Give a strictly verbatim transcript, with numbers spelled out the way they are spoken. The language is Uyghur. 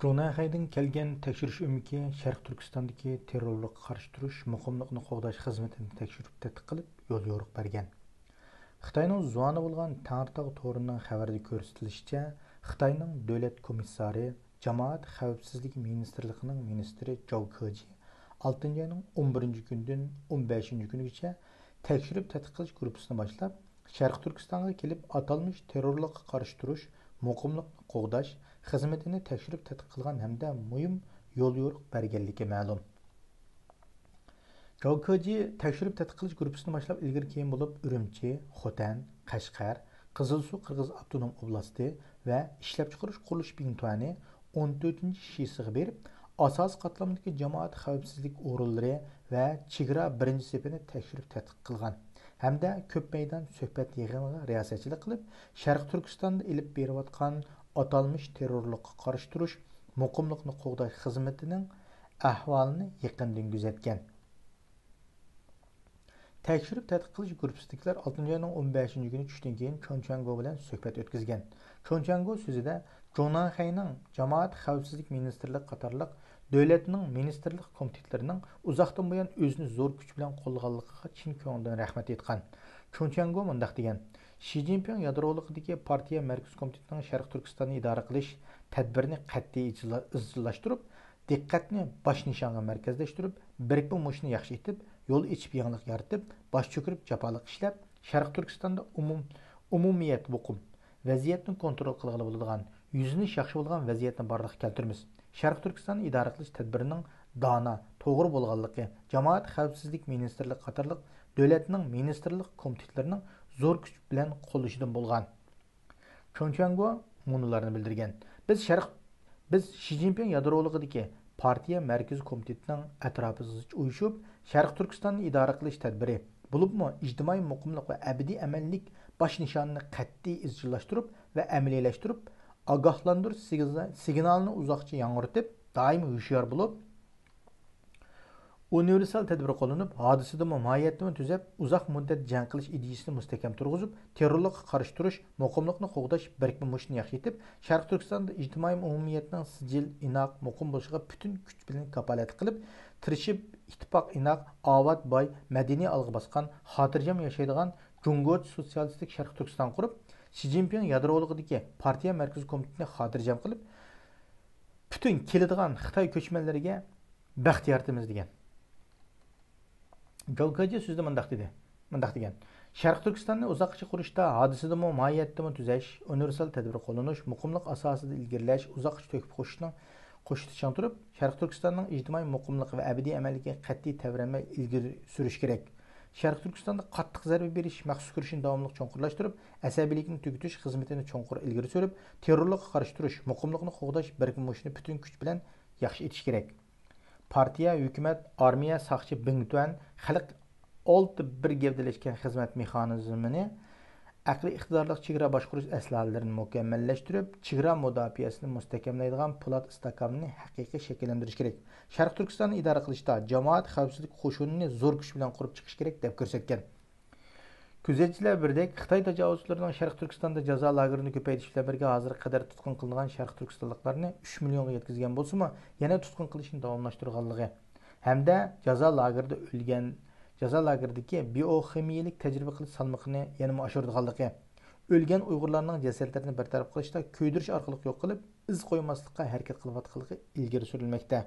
جۇڭنەنخەيدىن كەلگەن تەكشۈرۈش ئۆمىكى شەرقىي تۈركىستاندىكى تېررورلۇققا قارشى تۇرۇش، مۇقىملىقنى قوغداش خىزمىتىنى تەكشۈرۈپ تەتقىق قىلىپ، يوليورۇق بەرگەن. خىتاينىڭ زۇۋانى بولغان تەڭرىتاغ تورىنىڭ خەۋىرىدە كۆرسىتىلىشىچە، خىتاينىڭ دۆلەت كومىسسارى، جامائەت خەۋپسىزلىكى مىنىستىرلىقىنىڭ مىنىستىرى جاۋ كېجى ئالتىنچى ئاينىڭ ئون بىرىنچى كۈنىدىن ئون بەشىنچى كۈنىگىچە تەكشۈرۈپ تەتقىق قىلىش گۇرۇپپىسىنى باشلاپ، شەرقىي تۈركىستانغا كېلىپ، ئاتالمىش تېررورلۇققا قارشى تۇرۇش، مۇقىملىقنى قوغداش خىزمىتىنى تەكشۈرۈپ تەتقىق قىلغان ھەمدە مۇھىم يوليورۇق بەرگەنلىكى مەلۇم. جاۋ كېجى تەكشۈرۈپ تەتقىق قىلىش گۇرۇپپىسىنى باشلاپ ئىلگىرى كېيىن بولۇپ، ئۈرۈمچى، خوتەن، قەشقەر، قىزىلسۇ قىرغىز ئاپتونوم ئوبلاستى ۋە ئىشلەپچىقىرىش قۇرۇلۇش بىڭتۈەنى ئون تۆتىنچى شىسىغا بېرىپ، ئاساسىي قاتلامدىكى جامائەت خەۋپسىزلىك ئورۇنلىرى ۋە چېگرا بىرىنچى سېپىنى تەكشۈرۈپ تەتقىق قىلغان ھەمدە كۆپ مەيدان سۆھبەت يىغىنىغا رىياسەتچىلىك قىلىپ، شەرقىي تۈركىستاندا ئېلىپ بېرىۋاتقان ئاتالمىش تېررورلۇققا قارشى تۇرۇش، مۇقىملىقنى قوغداش خىزمىتىنىڭ ئەھۋالىنى يېقىندىن كۆزەتكەن. تەكشۈرۈپ تەتقىق قىلىش گۇرۇپپىسىدىكىلەر ئالتىنچى ئاينىڭ ئون بەشىنچى كۈنى چۈشتىن كېيىن چون چۈەنگو بىلەن سۆھبەت ئۆتكۈزگەن. چون چۈەنگو سۆزىدە، جۇڭنەنخەينىڭ جامائەت خەۋپسىزلىك مىنىستىرلىقى قاتارلىق دۆلەتنىڭ مىنىستىرلىق كومىتېتلىرىنىڭ ئۇزاقتىن بۇيان ئۆزىنى زور كۈچ بىلەن قوللىغانلىقىغا چىن كۆڭلىدىن رەھمەت ئېيتقان. چون چۈەنگو مۇنداق دېگەن، شى جىنپىڭ يادرولۇقىدىكى پارتىيە مەركىزىي كومىتېتىنىڭ شەرقىي تۈركىستاننى ئىدارە قىلىش تەدبىرىنى قەتئىي ئىزچىللاشتۇرۇپ، دىققەتنى باش نىشانغا مەركەزلەشتۈرۈپ، بىرىكمە مۇشتنى ياخشى ئېتىپ، يول ئېچىپ يېڭىلىق يارىتىپ، باش چۆكۈرۈپ جاپالىق ئىشلەپ، شەرقىي تۈركىستاندا ئومۇم، ئومۇمىيەت مۇقىم ۋەزىيەتنى كونترول قىلغىلى بولىدىغان، يۈزلىنىش ياخشى بولىدىغان ۋەزىيەتنى بارلىققا كەلتۈرىمىز. شەرقىي تۈركىستاننى ئىدارە قىلىش تەدبىرىنىڭ دانا، توغرا بولغانلىقى، جامائەت خەۋپسىزلىك مىنىستىرلىقى قاتارلىق دۆلەتنىڭ مىنىستىرلىق كومىتېتلىرىنىڭ زور كۈچ بىلەن قوللىشىدىن بولغان. چون چۈەنگو مۇنۇلارنى بىلدۈرگەن، بىز شەرق، بىز شى جىنپىڭ يادرولۇقىدىكى پارتىيە مەركىزىي كومىتېتىنىڭ ئەتراپىغا زىچ ئۇيۇشۇپ، شەرقىي تۈركىستاننى ئىدارە قىلىش تەدبىرى، بولۇپمۇ ئىجتىمائىي مۇقىملىق ۋە ئەبەدىي ئەمىنلىك باش نىشانىنى قەتئىي ئىزچىللاشتۇرۇپ ۋە ئەمەلىيلەشتۈرۈپ، ئاگاھلاندۇرۇش سىگنالىنى ئۇزاقچە ياڭرىتىپ، دائىم ھوشيار بولۇپ، ئۇنىۋېرسال تەدبىر قوللىنىپ، ھادىسىدىمۇ، ماھىيەتتىمۇ تۈزەپ، ئۇزاق مۇددەت جەڭ قىلىش ئىدىيىسىنى مۇستەھكەم تۇرغۇزۇپ، تېررورلۇققا قارشى تۇرۇش، مۇقىملىقنى قوغداش بىرىكمە مۇشتىنى ياخشى ئېتىپ، شەرقىي تۈركىستاندا ئىجتىمائىي ئومۇمىيەتنىڭ سىجىل، ئىناق، مۇقىم بولۇشىغا پۈتۈن كۈچ بىلەن كاپالەتلىك قىلىپ، تىرىشىپ، ئىتتىپاق، ئىناق، ئاۋات، باي، مەدەنىي ئالغا باسقان، خاتىرجەم ياشايدىغان جۇڭگوچە سوتسىيالىستىك شەرقىي تۈركىستان قۇرۇپ، شى جىنپىڭ يادرولۇقىدىكى پارتىيە مەركىزىي كومىتېتىنى خاتىرجەم قىلىپ، پۈتۈن كېلىدىغان خىتاي كۆچمەنلىرىگە بەخت يارىتىمىز، دېگەن. جاۋ كېجى سۆزىدە مۇنداق دېدى، مۇنداق دېگەن، شەرقىي تۈركىستاننى ئۇزاققىچە قۇرۇشتا ھادىسىدىمۇ، ماھىيەتتىمۇ تۈزەش، ئۇنىۋېرسال تەدبىر قوللىنىش، مۇقىملىق ئاساسىدا ئىلگىرىلەش، ئۇزاققىچە تۆھپە قوشۇشنىڭ، قوشۇشتا چىڭ تۇرۇپ، شەرقىي تۈركىستاننىڭ ئىجتىمائىي مۇقىملىقى ۋە ئەبەدىي ئەمىنلىكىنى قەتئىي تەۋرەنمەي ئىلگىرى سۈرۈش كېرەك. شەرقىي تۈركىستاندا قاتتىق زەربە بېرىش مەخسۇس كۈرىشىنى داۋاملىق چوڭقۇرلاشتۇرۇپ، ئەسەبىيلىكنى تۈگىتىش خىزمىتىنى چوڭقۇر ئىلگىرى سۈرۈپ، تېررورلۇققا قارشى تۇرۇش، مۇقىملىقنى قوغداش بىرىكمە مۇشتىنى پۈتۈن كۈچ بىلەن ياخشى ئېتىش كېرەك. پارتىيە، ھۆكۈمەت، ئارمىيە، ساقچى، بىڭتۈەن، خەلق ئالتە بىر گەۋدىلەشكەن خىزمەت مېخانىزمىنى، ئەقلىي ئىقتىدارلىق چېگرا باشقۇرۇش ئەسلىھەلىرىنى مۇكەممەللەشتۈرۈپ، چېگرا مۇداپىئەسىنى مۇستەھكەملەيدىغان پولات ئىستىھكامنى ھەقىقىي شەكىللەندۈرۈش كېرەك. شەرقىي تۈركىستاننى ئىدارە قىلىشتا جامائەت خەۋپسىزلىك قوشۇنىنى زور كۈچ بىلەن قۇرۇپ چىقىش كېرەك، دەپ كۆرسەتكەن. كۆزەتچىلەر بىردەك، خىتاي تاجاۋۇزچىلىرىنىڭ شەرقىي تۈركىستاندا جازا لاگېرىنى كۆپەيتىش بىلەن بىرگە، ھازىرغا قەدەر تۇتقۇن قىلىنغان شەرقىي تۈركىستانلىقلارنى ئۈچ مىليونغا يەتكۈزگەن بولسىمۇ، يەنە تۇتقۇن قىلىشنى داۋاملاشتۇرغانلىقى ھەمدە جازا لاگېرىدا ئۆلگەن، جازا لاگېرىدىكى بىئوخىمىيىلىك تەجرىبە قىلىش سالمىقىنى يەنىمۇ ئاشۇرىدىغانلىقى، ئۆلگەن ئۇيغۇرلارنىڭ جەسەتلىرىنى بىر تەرەپ قىلىشتا كۆيدۈرۈش ئارقىلىق يوق قىلىپ، ئىز قويماسلىققا ھەرىكەت قىلىۋاتقانلىقى ئىلگىرى سۈرۈلمەكتە.